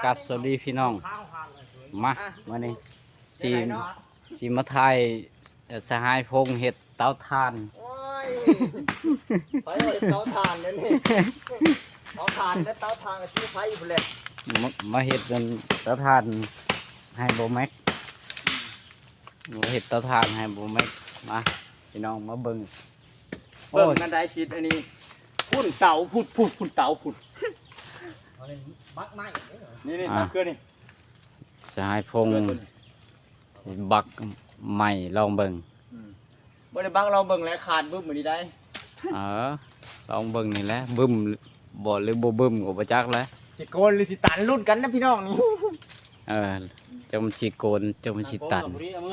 ກາບສະບາຍດີພີ່ນ້ອງ ມາ ມື້ນີ້ຊິ ຊິມາຖ່າຍ ເອີ ສະຫາຍພົງເຮັດເຕົາຖ່ານ. ໂອ້ຍ ໄປເຮັດເຕົາຖ່ານເດນີ້ ເຕົາຖ່ານເດ້ ເຕົາຖ່ານກໍຊື້ໄຟພຸ້ນແຫຼະ. ມາ ມາເຮັດເປັນເຕົາຖ່ານໃຫ້ບໍ່ແມັກ ມາເຮັດເຕົາຖ່ານໃຫ້ບໍ່ແມັກ. ມາ ພີ່ນ້ອງມາເບິ່ງ ເບິ່ງ ໂອ້ຍ ອັນໃດຊິດອັນນີ້ ພຸ້ນເຕົາພຸ້ນ ພຸ້ນ ພຸ້ນເຕົາພຸ້ນ ບັກໄມ້ ນີ້ໆ ອ່າ ຕັກເຄື່ອນີ້ ສະຫາຍພົງ ເຄື່ອໂຕນີ້ ບັກໄມ້ລອງເບິ່ງ. ອືມ ບໍ່ໄດ້ບັກລອງເບິ່ງແຫຼະ ຂາດບຶ້ມມື້ນີ້ໄດ໋. ເອີ ລອງເບິ່ງນີ້ແຫຼະ ບຶ້ມບໍ່ ຫຼືບໍ່ບຶ້ມກໍບໍ່ຈັກແຫຼະ ຊິໂກນຫຼືຊິຕັນ ລຸ້ນກັນນະພີ່ນ້ອງນີ້. ເອີ ຈັກມັນຊິໂກນ ຈັກມັນຊິຕັນ.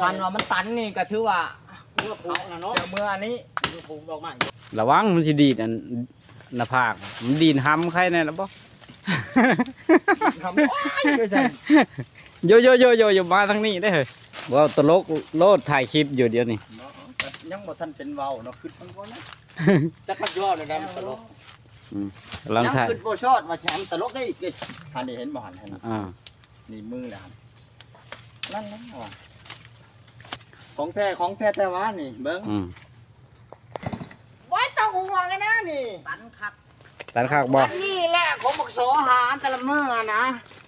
ຄັນວ່າມັນຕັນນີ້ກໍຖືວ່າເມືອຜຸນະເນາະ ເມືອອັນນີ້ຜຸດອອກມາ. ລະວັງມັນຊິດີດອັນໜ້າຜາກ ມັນດີດຫຳໄຄແນ່ລະບໍ່? ຫຳ ໂອ້ຍ ຢູ່ໃສ? ໂຍໂຍໂຍໂຍ ມາທາງນີ້ເດ້ເຮີ້ຍ ເວົ້າຕະຫຼົກໂລດ ຖ່າຍຄລິບຢູ່ດຽວນີ້. ຍັງບໍ່ທັນເປັນເວົ້າເນາະ ຄິດເບິ່ງກ່ອນນະ ຈັກມັນເວົ້າແນວໃດມັນຕະຫຼົກ. ອືມ ກຳລັງຖ່າຍ ຍັງຄິດບໍ່ຊອດວ່າຊິໃຫ້ມັນຕະຫຼົກໄດ້ອີກເດ້. ຫັ້ນນີ້ເຫັນບໍ່ຫັ້ນ ຫັ້ນ ອ່າ ນີ້ມືແລ້ວຫັ້ນ ນັ້ນແຫຼະວ່າ ຂອງແທ້ ຂອງແທ້ແຕ່ວ່ານີ້ ເບິ່ງ ອືມ ບໍ່ຕ້ອງຫ່ວງກັນນະນີ້ ຕັນຄັກ ຕັນຄັກບໍ່? ອັນນີ້ແຫຼະຂອງບັກຊໍຫາແຕ່ລະມື້ນະ.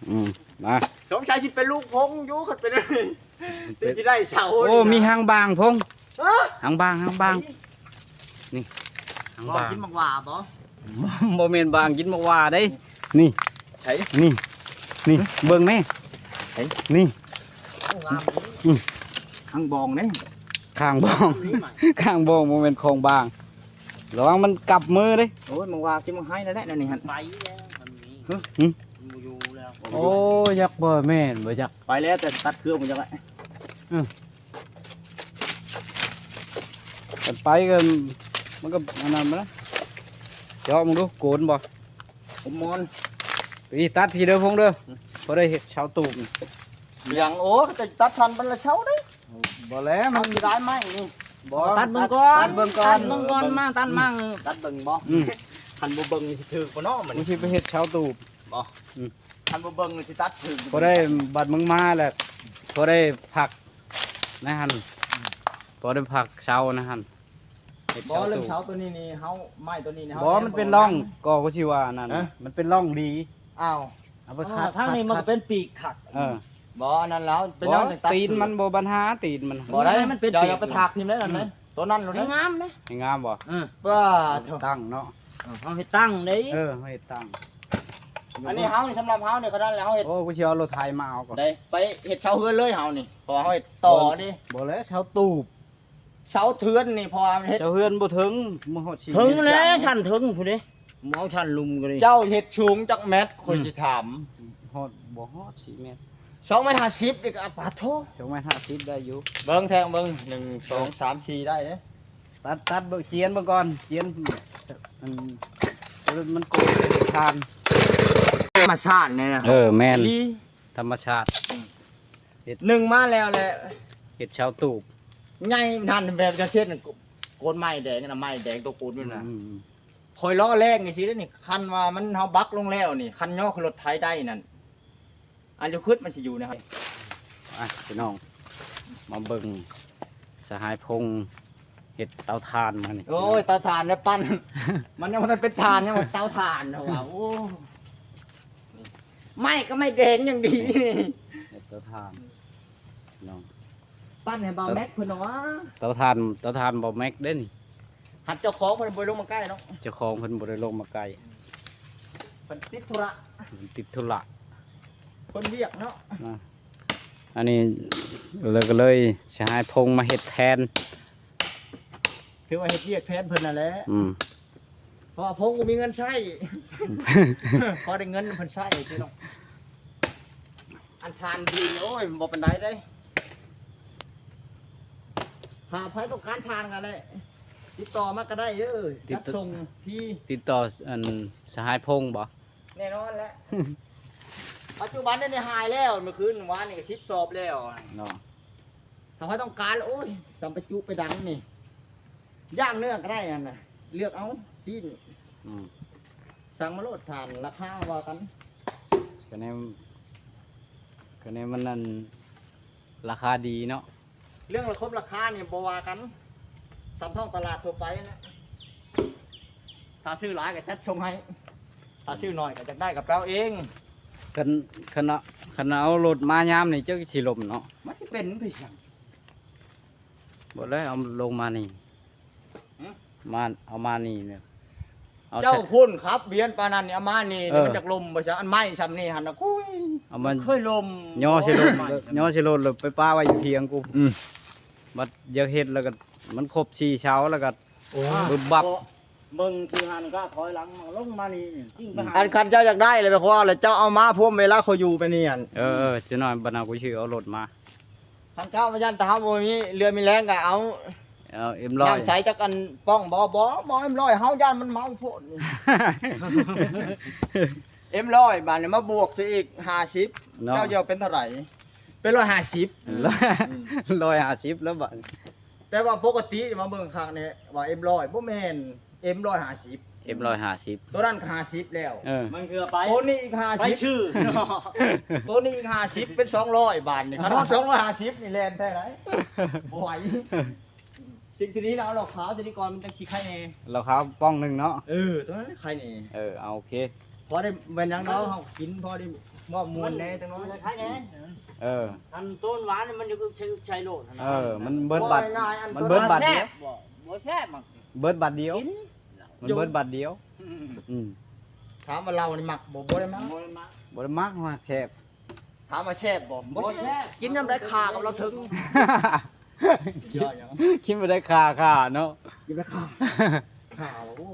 ອືມ ມາ ສົງໄສຊິເປັນລູກພົງຢູ່ ຄັນເປັນ ຊິໄດ້ເຊົາ. ໂອ້ ນີ້ນະ ມີຫາງບາງພົງ ຮະ ຫາງບາງ ຫາງບາງ ນີ້ ນີ້ ຫາງບາງ. ກິນໝາກຫວ້າບໍ່? ບໍ່ແມ່ນບາງກິນໝາກຫວ້າເດ້. ນີ້ ໃສ? ນີ້ ນີ້ ເບິ່ງແມ້ ໃສ? ນີ້ ໂອ້ ງາມດີ. ອືມ ຫາງບອງເດ້ ຂ້າງບອງ ຂ້າງບອງ ບໍ່ແມ່ນຂອງບາງ ລະວັງມັນກັບມືເດ້. ໂອ້ຍ ໝາກຫວ້າກິນໝາກໄຮແລ້ວແຫຼະ ແນວນີ້ຫັ້ນ ໄປແລ້ວມັນມີ ຫຶ ມັນບໍ່ຢູ່ແລ້ວ. ໂອ້ຍ ຈັກບໍ່ແມ່ນບໍ່ຈັກ ໄປແລ້ວ ແຕ່ຕັດເຄື່ອງບໍ່ຈັກແຫຼະ. ເອີ ກັນໄປກໍ ມັນກໍອັນນັ້ນແຫຼະ ເຈາະເບິ່ງດູ ໂກນບໍ່? ຜົມມອນ ໄປຕັດພີ້ເດີພົງເດີ ພໍໄດ້ເຮັດເສົາຕູບ. ຫຍັງ ໂອ້ ຈະຕັດທັນບັນລະເຊົາເດ້. ບໍ່ແຫຼະ ມັນຊິໄດ້ໄມ້ນີ້ ບໍ່ ຕັດເບິ່ງກ່ອນ ຕັດເບິ່ງກ່ອນ ຕັດເບິ່ງກ່ອນ ມາຕັດມາ ຕັດເບິ່ງບໍ່? ອືມ ຄັນບໍ່ເບິ່ງຊິຖືກບໍ່ເນາະ? ມັນຊິໄປເຮັດເສົາຕູບບໍ່? ອືມ ຄັນບໍ່ເບິ່ງຊິຕັດຖືກ ພໍໄດ້ ບັດມຶງມາແລ້ວ ພໍໄດ້ພັກໃນຫັ້ນ ອືມ ພໍໄດ້ພັກເຊົາໃນຫັ້ນ. ເຮັດ ບໍ່ ເສົາຕູບ ເລື່ອງເສົາໂຕນີ້ນີ້ ເຮົາ ໄມ້ໂຕນີ້ນີ້ ບໍ່ ເຮົາ ມັນເປັນຮ່ອງ ກໍຄືຊິວ່ານັ້ນ ຮະ ມັນເປັນຮ່ອງດີ. ອ້າວ ເອົາໄປ ເອີ ຂັດ ທາງນີ້ ຂັດ ມັນກໍເປັນປີກຄັກ. ເອີ ບໍ່ ອັນນັ້ນແລ້ວ ເປັນຫຍັງຈັ່ງຕັດ ຕີນມັນບໍ່ບັນຫາ ຕີນມັນ ບໍ່ໄດ້ ມັນເປັນ ຢ່າ ຢ່າໄປຖາກຖິ້ມເດ້ ນັ້ນ ອືມ ໂຕນັ້ນໂລດ ໃຫ້ງາມເດ້ ໃຫ້ງາມບໍ່? ເອີ ປ້າໂທ້ ຕັ້ງເນາະ ເອີ ເຮົາເຮັດຕັ້ງເດ້ ເອີ ເຮົາເຮັດຕັ້ງ. ອັນນີ້ເຮົານີ້ ສຳລັບເຮົານີ້ ຂະໜາດແລ້ວເຮົາເຮັດ ໂອ້ ກູຊິເອົາລົດໄຖມາເອົາກ່ອນ ໄດ້ໄປເຮັດເສົາເຮືອນເລີຍເຮົານີ້ ເພາະວ່າເຮົາເຮັດຕໍ່ນີ້ ບໍ່ແລ້ວ ເສົາຕູບ ເສົາເຮືອນນີ້ ເພາະວ່າມັນເຮັດ ເສົາເຮືອນບໍ່ເຖິງ ບໍ່ຮອດສີ່ເມດ ເຖິງແລ້ວ ຊັ້ນເຖິງພຸ້ນເດ້ ເອົາຊັ້ນລຸ່ມກໍດີ. ເຈົ້າເຮັດສູງຈັກແມັດ ຂ້ອຍ ອືມ ຊິຖາມ? ຮອດ ບໍ່ຮອດສີ່ແມັດ ສອງແມັດຫ້າສິບນີ້ກໍ ປາດໂທ້ ສອງແມັດຫ້າສິບໄດ້ຢູ່. ເບິ່ງແທງເບິ່ງ ໜຶ່ງ ສອງ ສາມ ສີ່ ໄດ້ເດ້. ຕັດ ຕັດເບິ່ງ ຈຽນເບິ່ງກ່ອນ ຈຽນ ອັນ ມັນໂກງເຮັດທານ ທຳມະຊາດນີ້ນະ. ເອີ ແມ່ນ ທຳມະຊາດ ອືມ ເຮັດ ໜຶ່ງມາແລ້ວແຫຼະ ເຮັດເສົາຕູບໃຫຍ່ນັ້ນ ແບບຈັ່ງເຊັ່ນ ໂກນໄມ້ແດງນະ ໄມ້ແດງໂຕໂກນຢູ່ນະ ອືມ ຂ້ອຍລໍ້ແລງຈັ່ງຊີ້ເດ້ນີ້. ຄັນວ່າມັນ ເຮົາບັກລົງແລ້ວນີ້ ຄັນຍໍຂຶ້ນລົດໄຖໄດ້ນັ້ນ ອັນຢູ່ຄຶດມັນຊິຢູ່ນະ. ອ່ະ ພີ່ນ້ອງ ມາເບິ່ງສະຫາຍພົງເຮັດເຕົາຖ່ານມານີ້. ໂອ້ຍ ເຕົາຖ່ານແນວປັ່ນ ມັນຍັງບໍ່ທັນເປັນຖ່ານ ຍັງວ່າເຕົາຖ່ານ ເຮົາວ່າ ໂອ້ ໄມ້ກໍໄມ້ແດງຍັງດີ. ເຮັດເຕົາຖ່ານ ເນາະ ປັ່ນໃຫ້ບ່າວແມັກເພິ່ນເນາະ. ເຕົາຖ່ານ ເຕົາຖ່ານບ່າວແມັກເດ້ນີ້. ຫາກເຈົ້າຂອງເພິ່ນບໍ່ລົງມາໃກ້ເນາະ ເຈົ້າຂອງເພິ່ນບໍ່ໄດ້ລົງມາໃກ້ ເພິ່ນຕິດທຸລະ ເພິ່ນຕິດທຸລະ ເພິ່ນວຽກເນາະ. ນະ ອັນນີ້ເລີຍ ກໍເລີຍສະຫາຍພົງມາເຮັດແທນ ຖືວ່າເຮັດວຽກແທນເພິ່ນນັ້ນແຫຼະ. ອືມ ເພາະວ່າຜົມບໍ່ມີເງິນໃຊ້ ພໍໄດ້ເງິນເພິ່ນໃຊ້ຊີ້ເນາະ. ອັນຖ່ານທີ່ ໂອ້ຍ ບໍ່ປານໃດເດ້. ຖ້າໃຜຕ້ອງການຖ່ານກໍໄດ້ ຕິດຕໍ່ມາກໍໄດ້ເດີ ຈັດສົ່ງຟຣີ. ຕິດຕໍ່ອັນສະຫາຍພົງບໍ່? ແນ່ນອນແຫຼະ ປັດຈຸບັນນີ້ຫາຍແລ້ວ ມື້ຄືນວານນີ້ກໍສິບສອບແລ້ວເນາະ. ຖ້າໃຜຕ້ອງການ ໂອ້ຍ ສຳໄປຈຸໄປດັງນີ້ ຢ່າງເນື້ອກໍໄດ້ຫັ້ນນະ ເລືອກເອົາຊີ້ນ. ອືມ ສັ່ງມາໂລດທ່ານ ລາຄາວ່າກັນ. ກໍແນວ ກໍແນວມັນນັ້ນ ລາຄາດີເນາະ. ເລື່ອງລາຄົມລາຄານີ້ບໍ່ວ່າກັນ ສ່ຳທ້ອງຕະຫຼາດທົ່ວໄປນະ. ຖ້າຊື້ຫຼາຍກໍຈັດສົ່ງໃຫ້ ຖ້າຊື້ໜ້ອຍກໍຢາກໄດ້ກໍໄປເອົາເອງ. ຄັນ ຄັນເອົາ ຄັນເອົາລົດມາຍາມນີ້ ເຈົ້າຊິລົມເນາະ. ມັນຊິເປັນໄປຫຍັງ? ບໍ່ໄດ້ເອົາລົງມານີ້ ຫຶ? ມາ ເອົາມານີ້ເນາະ. ເອົາ ເຈົ້າພຸ້ນຂັບວຽນປານນັ້ນນີ້ ເອົາມານີ້ ເອີ ມັນຢາກລົມບໍ່ຊະ? ອັນໄມ້ຊ່ຳນີ້ຫັ້ນນະ ໂອ້ຍ ເອົາມາ ເຄີຍລົມ ຍໍໃສ່ລົດ ຍໍໃສ່ລົດ ແລ້ວໄປປະໄວ້ຢູ່ຖຽງກູ. ອືມ ບັດຢາກເຮັດແລ້ວກໍ ມັນຄົບສີ່ເສົາ ແລ້ວກໍ ໂອ້ຍ ບຶບບັບ ເບິ່ງຄືຫັ້ນກໍຖອຍຫຼັງມາລົງມານີ້ ຈິງໄປຫາ. ອັນຄັນເຈົ້າຢາກໄດ້ແລ້ວ ໄປຂໍແລ້ວ ເຈົ້າເອົາມາພວມເວລາຂ້ອຍຢູ່ໄປນີ້ຫັ້ນ. ເອີ ເອີ ຈັກໜ້ອຍບັດນັ້ນກູຊິເອົາລົດມາ. ຄັນເຈົ້າວ່າຢ້ານແຕ່ເຮົາບໍ່ມີເຫຼືອມີແຮງກໍເອົາ ເອົາເອັມຮ້ອຍ ນ້ຳໃສຈັກອັນປ່ອງບໍ່? ບໍ່ ບໍ່ເອັມຮ້ອຍ ເຮົາຢ້ານມັນເມົາໂພດ. ເອັມຮ້ອຍ ບາດນີ້ມາບວກໃສ່ອີກຫ້າສິບເນາະ. ເຈົ້າຈະເອົາເປັນເທົ່າໃດ? ເປັນຮ້ອຍຫ້າສິບ. ອືມ ຮ້ອຍຫ້າສິບແລ້ວບາດ. ແຕ່ວ່າປົກກະຕິມາເບິ່ງຄັກນີ້ວ່າເອັມຮ້ອຍ ບໍ່ແມ່ນ ເອັມຮ້ອຍຫ້າສິບ ເອັມຮ້ອຍຫ້າສິບ ໂຕນັ້ນກໍຫ້າສິບແລ້ວ. ເອີ ມັນຄືໄປ ໂຕນີ້ອີກຫ້າສິບ ໄປຊື່ເນາະ. ໂຕນີ້ອີກຫ້າສິບ ເປັນສອງຮ້ອຍ ບາດນີ້. ຄັນຮອດສອງຮ້ອຍຫ້າສິບນີ້ແລ່ນແທ້ໃດ໋ ບໍ່ໄຫວ. ສິ່ງທີ່ດີແລ້ວ ເຫຼົ້າຂາວ ທີ່ນີ້ກ່ອນມັນຈັ່ງຊິໄຄແດ່. ເຫຼົ້າຂາວປ່ອງໜຶ່ງເນາະ. ເອີ ໂຕນັ້ນໄຄແດ່. ເອີ ເອົາ ໂອເຄ ພໍໄດ້ແມ່ນຫຍັງເນາະ ເຮົາກິນພໍໄດ້ມອບມ່ວນແດ່ຈັກໜ້ອຍ. ໄຄແດ່. ເອີ ຄັນໂຕນຫວານມັນຈະໃສ່ໂລດຫັ້ນນະ. ເອີ ມັນເບິດບາດ ເວົ້າງ່າຍໆ ອັນ ມັນເບິດບາດດຽວ. ບໍ່ແຊບ ບໍ່ແຊບມັນ ເບິດບາດດຽວ ກິນ ມັນເບິດບາດດຽວ. ອືມ ອືມ ຖາມວ່າເຫຼົ້ານີ້ມັກບໍ່? ບໍ່ໄດ້ມັກ ບໍ່ໄດ້ມັກ ບໍ່ໄດ້ມັກ ມັກແຊບ. ຖາມວ່າແຊບບໍ່? ບໍ່ແຊບ ບໍ່ແຊບ ກິນຍາມໃດຂ້າກັບລາວເຖິງ. ກິນບໍ່ໄດ້ຂ້າ ຂ້າເນາະ ກິນໄດ້ຂ້າ ຂ້າ ໂອ້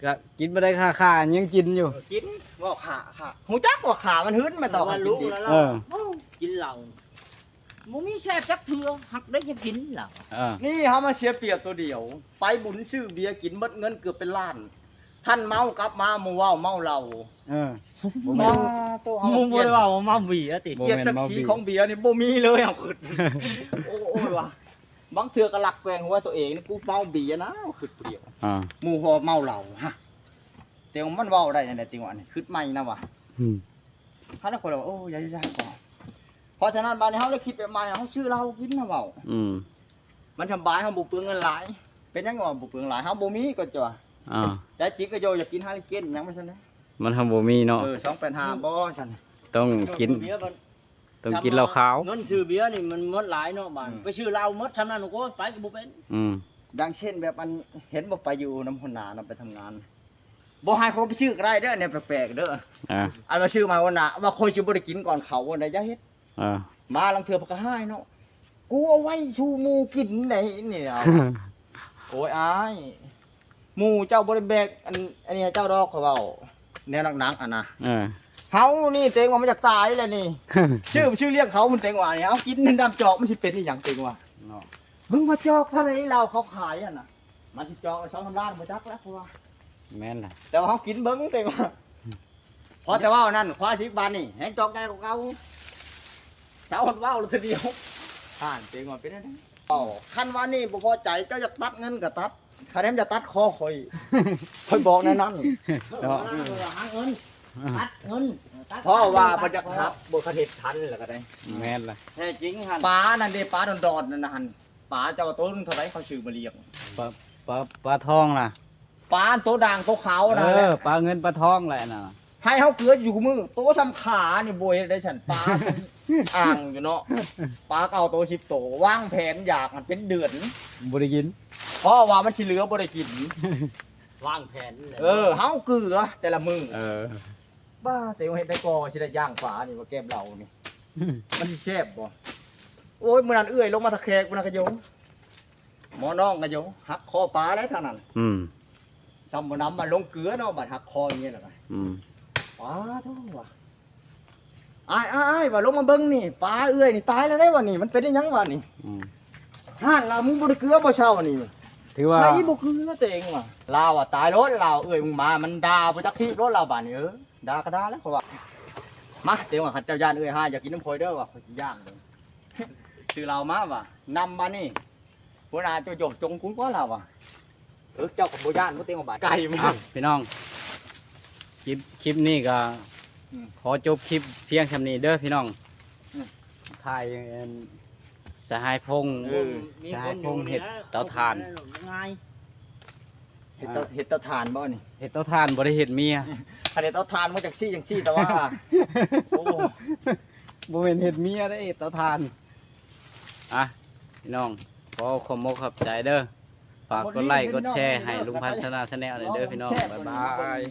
ກໍກິນບໍ່ໄດ້ຂ້າ ຂ້າຍັງກິນຢູ່. ເອີ ກິນ ເວົ້າຂ້າ ຂ້າ ຮູ້ຈັກວ່າຂ້າມັນຫຶນ ແມ່ນຕອກ ເອີ ກິນເຫຼົ້າ ບໍ່ມີແຊບຈັກເທື່ອ ຮັກໄດ້ຈະກິນລະ. ເອີ ນີ້ເຮົາມາເສຍປຽບຕົວດຽວ ໄປບຸນຊື້ເບຍກິນເບິດເງິນເກືອບເປັນລ້ານ ທັນເມົາກັບມາໝູ່ເວົ້າເມົາເຫຼົ້າ. ເອີ ບໍ່ແມ່ນ ໂຕເຮົາ ໝູ່ບໍ່ໄດ້ເວົ້າວ່າເມົາເບຍຕິ ກຽດສັກສີຂອງເບຍນີ້ບໍ່ມີເລີຍ ເຮົາຄຶດ. ໂອ້ຍວ່າ ບາງເທື່ອກໍລັກແກວ່ງຫົວຕົວເອງ ກູເມົາເບຍນະ ຄຶດຜູ້ດຽວ. ອ່າ ໝູ່ເວົ້າເມົາເຫຼົ້າ ຮະ ແຕ່ວ່າມັນເວົ້າໄດ້ຈັ່ງໃດຕິ ວ່ານີ້ຄຶດໃໝ່ນະວ່າ. ອືມ ຄັນຄົນລາວວ່າ ໂອ້ ຢ່າ ຢ່າ ຢ່າ ເພາະສະນັ້ນບາດນີ້ເຮົາເລີຍຄິດແບບໃໝ່ ເຮົາຊື້ເຫຼົ້າກິນນະເວົ້າ. ອືມ ມັນສະບາຍ ເຮົາບໍ່ເປືອງເງິນຫຼາຍ. ເປັນຫຍັງວ່າບໍ່ເປືອງຫຼາຍ? ເຮົາບໍ່ມີກໍຈະວ່າ. ອ່າ ແຕ່ຈິງກໍໂຍ ຢາກກິນຮາລິເກນຫຍັງວ່າຊັ້ນນະ ມັນເຮົາບໍ່ມີເນາະ. ເອີ ສອງແປດຫ້າບໍ່ຊັ້ນ ຕ້ອງກິນ ຕ້ອງກິນເຫຼົ້າຂາວ. ເງິນຊື້ເບຍນີ້ມັນໝົດຫຼາຍເນາະບາດ. ອືມ ໄປຊື້ເຫຼົ້າໝົດຊ່ຳນັ້ນ ໂອ້ຍ ໄປກໍບໍ່ເປັນ. ອືມ ຢ່າງເຊັ່ນແບບອັນ ເຫັນບໍ່ ໄປຢູ່ນຳຫົວໜ້າເນາະ ໄປທຳງານ ບໍ່ໃຫ້ເຂົາໄປຊື້ກໍໄດ້ເດີ ແນວແປກໆເດີ. ອ່າ ອັນວ່າຊື້ມາຫົວໜ້າວ່າຂ້ອຍຊິບໍ່ໄດ້ກິນກ່ອນເຂົາ ອັນໃດຢ່າເຮັດ. ອ່າ ມາລາງເທື່ອເພິ່ນກໍຮ້າຍເນາະ ກູເອົາໄວ້ສູ່ໝູ່ກິນໄດ໋ນີ້. ໂອ້ຍ ອ້າຍ ໝູ່ເຈົ້າບໍ່ໄດ້ແບກອັນ ອັນນີ້ໃຫ້ເຈົ້າດອກ ເຂົາເວົ້າແນວໜັກໆຫັ້ນນະ. ເອີ ເຮົານີ້ເຕັງວ່າມັນຢາກຕາຍແລ້ວນີ້ ຊື້ ຊື້ລ້ຽງເຂົາ ມັນເຕັງວ່ານີ້ ເອົາກິນນ້ຳຈອກ ມັນຊິເປັນອີຫຍັງ ເຕັງວ່າເນາະ. ມຶງວ່າຈອກເທົ່າໃດ ເຫຼົ້າເຂົາຂາຍຫັ້ນນະ ມັນຊິຈອກສອງສາມລ້ານບໍ່ຈັກແລ້ວ ເພາະວ່າ ແມ່ນລະ ແຕ່ວ່າເຮົາກິນເບິ່ງ ເຕັງວ່າ ພໍແຕ່ເວົ້ານັ້ນ ຄວ້າສິບບາດນີ້ແຮ່ງຈອກໃຫຍ່ກວ່າເກົ່າ. ເຈົ້າເວົ້າລະທີດຽວ ທ່ານເຕັງວ່າເປັນແນວໃດ? ເວົ້າ ຄັນວ່ານີ້ບໍ່ພໍໃຈ ເຈົ້າຢາກຕັດເງິນກໍຕັດ ຄັນແມ່ນຢາກຕັດຄໍຂ້ອຍ ຂ້ອຍບອກແນວນັ້ນເນາະ. ເອີ ຫາເງິນ ຕັດເງິນ ຕັດ ເພາະວ່າບໍ່ຢາກຮັບ ບໍ່ ຄັນເຮັດທັນແລ້ວກໍໄດ້. ແມ່ນລະ ແທ້ຈິງຫັ້ນ ປານັ້ນເດ້ ປາດອນໆນັ້ນນະຫັ້ນ ປາເຈົ້າໂຕເທົ່າໃດ ເຂົາຊື້ມາລ້ຽງ? ປາ ປາ ປາທອງນະ ປາໂຕດ່າງໂຕຂາວນັ້ນແຫຼະ. ເອີ ປາເງິນປາທອງແຫຼະນະ ໃຫ້ເຮົາເກືອຢູ່ຄູ່ມື້ ໂຕຊ່ຳຂານີ້ບໍ່ເຮັດໄດ້ຊັ້ນ ປາອ່າງຢູ່ເນາະ. ປາເກົ້າໂຕສິບໂຕ ວາງແຜນຢາກຫັ້ນເປັນເດືອນ ບໍ່ໄດ້ກິນ ເພາະວ່າມັນຊິເຫຼືອບໍ່ໄດ້ກິນ ວາງແຜນ. ເອີ ເຮົາເກືອແຕ່ລະມື້. ເອີ ບ້າ ແຕ່ວ່າເຮັດໄດ້ກໍຊິໄດ້ຍ່າງປານີ້ວ່າແກ້ມເຫຼົ້ານີ້ ມັນຊິແຊບບໍ່? ໂອ້ຍ ມື້ນັ້ນເອື້ອຍລົງມາຕະແຄກ ມື້ນັ້ນກະໂຍ ໝໍນ້ອງກະໂຍ ຫັກຄໍປາແລ້ວທາງນັ້ນ. ອືມ ຊ່ຳບໍ່ນຳມາລົງເກືອເນາະ ບາດຫັກຄໍນີ້ລະກະ. ອືມ ປາໂທ້ວ່າ ອ້າຍ ອ້າຍ ອ້າຍ ວ່າລົງມາເບິ່ງນີ້ ປາເອື້ອຍນີ້ຕາຍແລ້ວເດ້ວ່ານີ້ ມັນເປັນອີຫຍັງວ່ານີ້. ອືມ ຫັ້ນລະ ມຶງບໍ່ໄດ້ເກືອບໍ່ເຊົ້ານີ້ ຖືວ່າໃຜບໍ່ເກືອເຕັງວ່າ. ລາວວ່າຕາຍໂລດ ລາວ ເອື້ອຍມຶງມາ ມັນດ່າບໍ່ຈັກທີບໂລດລາວບາດນີ້. ເອີ ດ່າກໍດ່າແລ້ວ ເພາະວ່າ ມາ ເຕັງວ່າ ຄັນເຈົ້າຢ້ານເອື້ອຍຮ້າຍ ຢ່າກິນນຳຂ້ອຍເດີວ່າ ຂ້ອຍຢ້ານເດີ. ຊື່ລາວມາວ່າ ນຳບາດນີ້ ຫົວໜ້າເຈົ້າໂຈະຈົງກຸນກວ່າລາວວ່າ. ເອີ ເຈົ້າກໍບໍ່ຢ້ານບໍ່ເຕັງວ່າບາດໄກ່ມາ. ອ່ະ ພີ່ນ້ອງ ຄລິບ ຄລິບນີ້ກໍ ອືມ ຂໍຈົບຄລິບພຽງຊ່ຳນີ້ເດີພີ່ນ້ອງ. ອືມ ຖ່າຍອັນສະຫາຍພົງ ເອີ ສະຫາຍພົງເຮັດເຕົາຖ່ານ ງ່າຍ ເຮັດເຕົາ ເຮັດເຕົາຖ່ານບໍ່ນີ້? ເຮັດເຕົາຖ່ານ ບໍ່ໄດ້ເຮັດເມຍ. ຄັນເຮັດເຕົາຖ່ານມັນຈັ່ງຊີ້ຈັ່ງຊີ້ ແຕ່ວ່າ ໂອ້ ບໍ່ແມ່ນເຮັດເມຍເດ້ ເຮັດເຕົາຖ່ານ. ອ່ະ ພີ່ນ້ອງ ຂໍຂອບອົກຂອບໃຈເດີ້ ຝາກກົດໄລ້ກົດແຊໃຫ້ລຸງພັນຊະນາແຊນແນວແດ່ເດີ້ພີ່ນ້ອງ ບາຍບາຍ.